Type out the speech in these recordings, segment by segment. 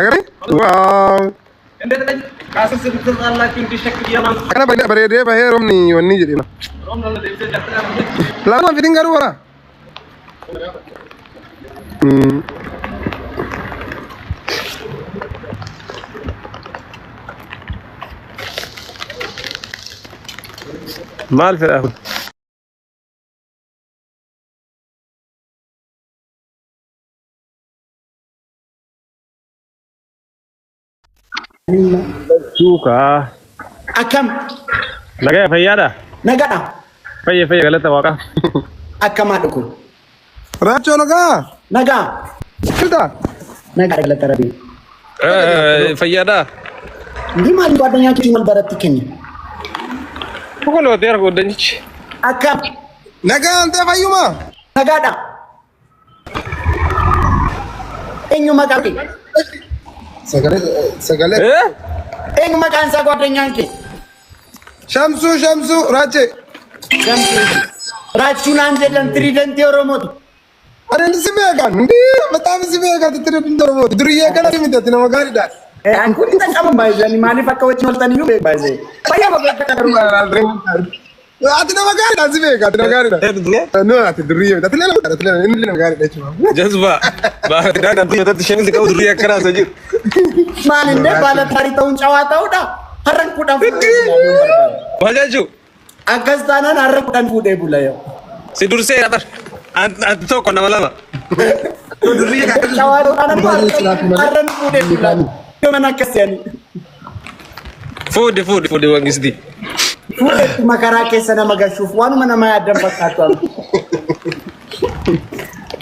Agarri? Waaw. Kana bareedee bahee roobni wanni jedhema. Lama fidin garuu wara. Maal fedha kun? Suukaa. Akkam Nagaya fayyaadha? nagadha. Fayya fayya galata waaqa. Akkamaa dhuku. Raachoo nagaa. Nagaa. Jirta? Nagaa galata rabbii. Fayyaadha? Ndi maal ጓደኛ keetii maal baratti kenni? Kun hoteera goddanyichi. Akkam Nagaa antee fayyuma. nagaadha. Eenyu maqaan kee? Sagalee sagalee. Eenyu maqaan isaa ጓደኛን kee? Shamsuu Shamsuu Raachee. Raachuu naan jedhan tiriidantii Oromooti. Ani si beekan. Ndii በጣም si beekan tiriidantii Oromooti. Duriyyee kana miti ati nama gaariidha. An kun isa qaban baay'isanii maaliif akka wajjin oltaniyyuu beeku baay'isee. Fayyaa bakka garuu. Ati nama gaariidha si beeka ati nama gaariidha. No ati duriyyee miti ati nama gaariidha ati inni nama gaariidha jechuudha. Jazba. Baadaan biyyatatti isheen qabu durii akkanaa osoo jiru. Maal indee baala taarii ta'uun cawaa ta'uudha. Har'an kudhan fuudhee bula. Maal jechuu? Akkas taanaan har'a kudhan fuudhee bula yoo. Si dursee bar. Ati tokko nama lama. Cawaa taanaan har'an fuudhee bula. Yoo mana akkas yaani. Fuudhi fuudhi fuudhi wangisti. Fuudhetti makaraa keessa nama gashuuf waanuma nama yaaddan fakkaatu.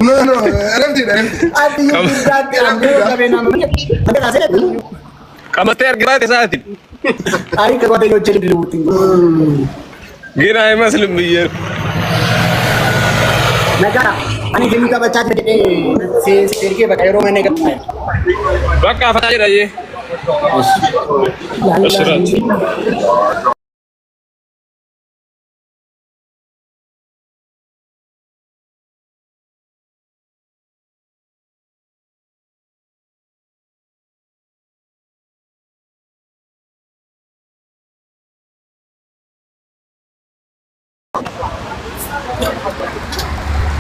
No no eremtiidha eremti. Ati iyyuu guddaatti abboo qabee nama. Qamatee argaa isaatiin. Ayi ከጓደኞቼ ልድልውት ግን አይመስልም ብዬ ነው። Nagaa ani gimii taphachaa jedhee seergee bakka yeroo mana eegamu. Bakka afataa jedha jee.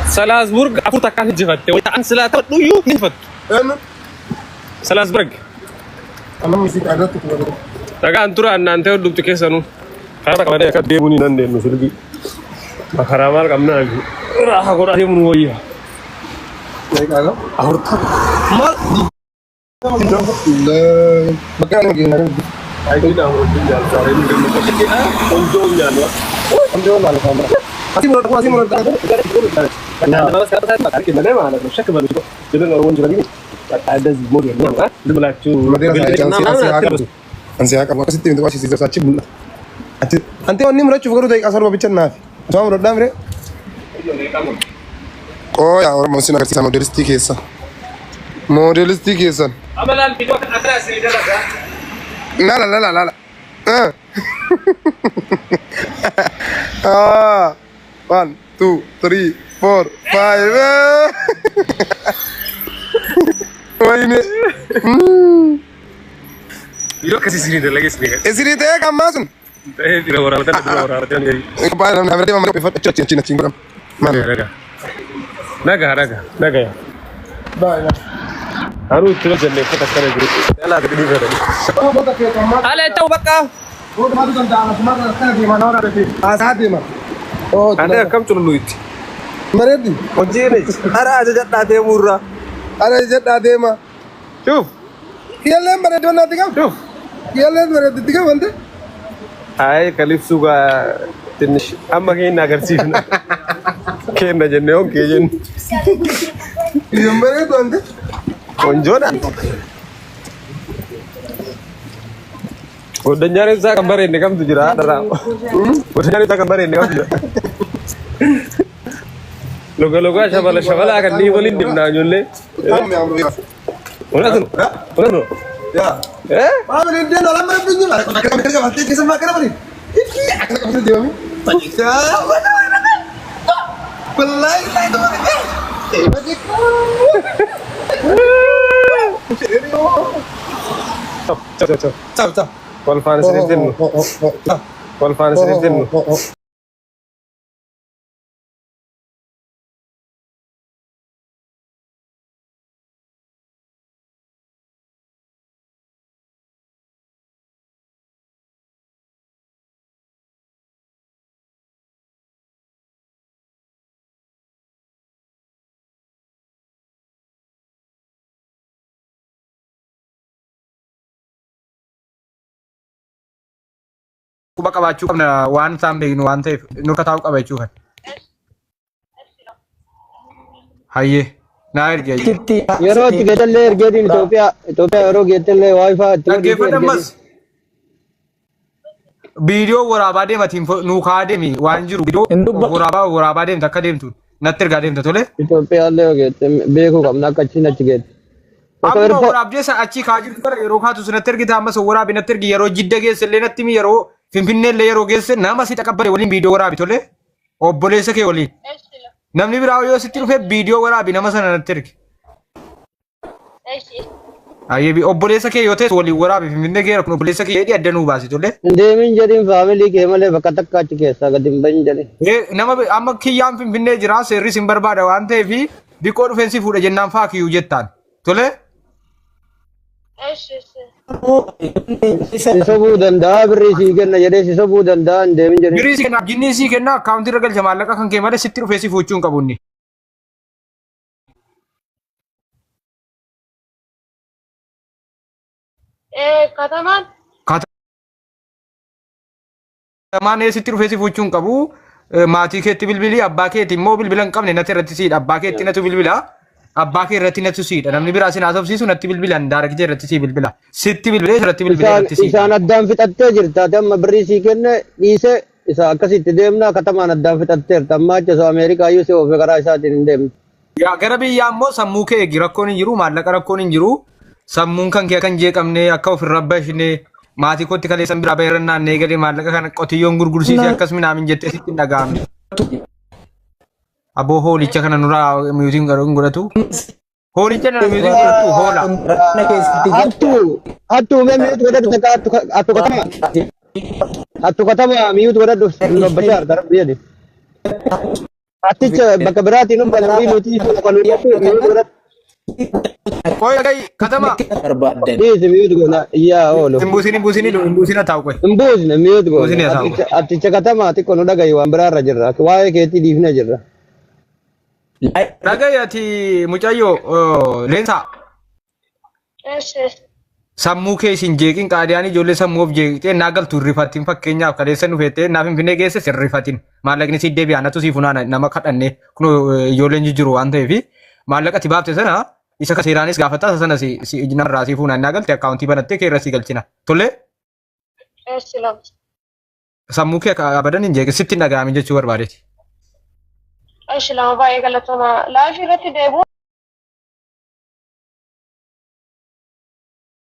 Salaasburg afur takkaan injifatte. Wayita an silaa taphadhu iyyuu ni injifattu. Eenyu? Salaasburg. Amma muuziqaa irratti kuma godhu. Dhagaan tura annaan ta'e dhuftu keessanuu. Karaa qabannee akka deemuu ni dandeenyu silkii. Makaraa maal qabnaa fi raaha godhaa deemuun wayya. Meeqaa qaba? Afur takka. Maal? Bakka ani geenya. Asii muradhu Ansi haa qabu akkasitti miti waasi siisa achi mul'ata. Achi anti wanni murachuuf garuu daqiiqaa torba bicha naafi. Osoo muradhaa mire. Qooyaa Oromoo sin agarsiisa moodelistii keessa. Moodelistii keessan. Lala lala lala. Ah, 1, 2, 3, 4, 5. Wayne. Isinii ta'ee kan maa sun? Nagaa nagaa nagaa. Anuu itti hojjenne uffata akkana jiru. Alaa gadi dhiifatan. Ala ta'u bakka. Ate akkam culullu itti. Bareeddi. Hojiin hara ajajadhaa deemuu irraa. Ara ajajadhaa deema. Shuf. Kiyyalleen bareeddi wannaatti qabu. Shuf. Kiyyalleen bareeddi qabu wante. Ay kalibsuu gaa ትንሽ amma keenya agarsiifna. Kenna jennee honkee jenne. Kiyyan bareeddu wante. Qonjoodha. Goddanjaan ibsaa kan bareedne kamtu jira dharraa. Goddanjaan ibsaa kan bareedne kamtu jira. Loga logaa shabala shabalaa kan nii waliin deemnaa ijoollee. እውነት ነው እውነት ነው። Ciao ciao. Ciao ciao. Wal faana isiniif jennu. Wal faana isiniif jennu. Quba qabaachuu qabna waan isaan beeknu waan ta'eef nurka taa'uu qaba jechuu kan. Hayyee naa ergi hayyee. Yeroo itti geettallee ergeetiin Itoophiyaa Itoophiyaa yeroo geettallee waayifaa itti godhiitii Dhaggeeffadhu ergeetiin. ammas. Viidiyoo waraabaa deematiin nuu kaa'aa deemi waan jiru viidiyoo Hin dubbatu. waraabaa waraabaa deemta akka deemtu natti ergaa deemta tole. Itoophiyaallee yoo geette beekuu qabna akka achiin achi geette. Osoo Amma erga waraabdee isa achii kaa'aa jirtu kana yeroo kaatu natti ergita ammas waraabi natti ergi yeroo jidda geesse illee natti himi yeroo finfinnee illee yeroo geesse nama si taqabbale waliin viidiyoo waraabi tole. Obboleessa kee waliin. Namni biraa yoo sitti dhufe viidiyoo waraabi nama sana natti ergi. Hayyee obboleessa kee yoo ta'e waliin waraabi finfinnee geera kun obboleessa kee jedhii adda nuu baasi tole. hin deemin jedhiin faamilii kee malee bakka takka achi keessaa gadi hin bahin jedhin. Nama amma kiyyaan finfinnee jira seerris hin barbaada waan ta'eef biqoo dhufeen si fuudha jennaan faa kiyyuu jettaan. Tole Si sobuu danda'a birrii sii kenna jedhee si sobuu danda'a hin deemin jedhin. Birrii si kenna jinni si kenna akkaawuntii irra galcha maallaqa kan kee malee sitti dhufee si fuuchuu hin qabu inni. Katamaan Katamaan sitti dhufee si fuuchuu hin qabu. Maatii keetti bilbili abbaa keetti immoo bilbila hin qabne natti irratti siidha abbaa keetti natu bilbila abbaa kee irratti natu siidha namni biraa sin haasofsiisu natti bilbilan daarakitee irratti sii bilbila sitti bilbilee irratti bilbilee Isaan irratti siidha. isaan addaan fixattee jirta ati amma birrii sii kenne dhiise isa akkasitti deemna katamaan addaan fixatteerta amma achi osoo Ameerikaa iyyuu si oofe karaa isaatiin hin deemne. Yaa gara biyyaa immoo sammuu kee eegi rakkoon hin jiru maallaqa rakkoon hin jiru sammuun kan kee kan jeeqamne akka of hin rabbashne maatii kootti kaleessan biraa bahee naannee galee maallaqa kana qotiyyoon gurgursiisee akkas minaamin jettee sitti hin dhaga'amne. Aboo hoolicha kana nurraa miyuutiin hin godhatu. Hoolicha nana miyuutiin godhatu hoola. Hattuu hattuu mee miyuutu godhadhu takka hattu hattu katama hattu katama miyuutu godhadhu dubbachaa jirta rabbi jedhi. Hatticha bakka biraatiin hin banamii nuti kan miyuutu godhadhu. Qoy dhaga'i katama. Dhiisi miyuutu godha iyyaa oolu. Hin buusin hin buusin hin buusin haa taa'u qoy. Hin buusne miyuutu Buusin godha. haa taa'u. Hatticha katama xiqqoo nu dhagahi waan biraarra jirra. Waa'ee keetii dhiifnee jirra. Dhaga'i ati mucayyoo leensaa. Sammuu kee isin jeeqin qaadiyaan ijoollee sammuu of jeeqxee naa galtu hin rifatin fakkeenyaaf kaleessa nu feettee naaf finfinnee geesse sin rifatin maallaqni si deebi'a natu si funaana nama kadhanne kun ijoolleen jijjiru waan ta'eef maallaqa ati baafte sana isa ka seeraanis gaafataa isa sana si si namarraa si fuunaan naa galte akkaawuntii banattee kee irra si galchina tole sammuu kee akka abadan hin jeeqin sitti hin dhaga'amin jechuu barbaadeeti. Lama baay'ee galatooma. Laayifii irratti deebi'u.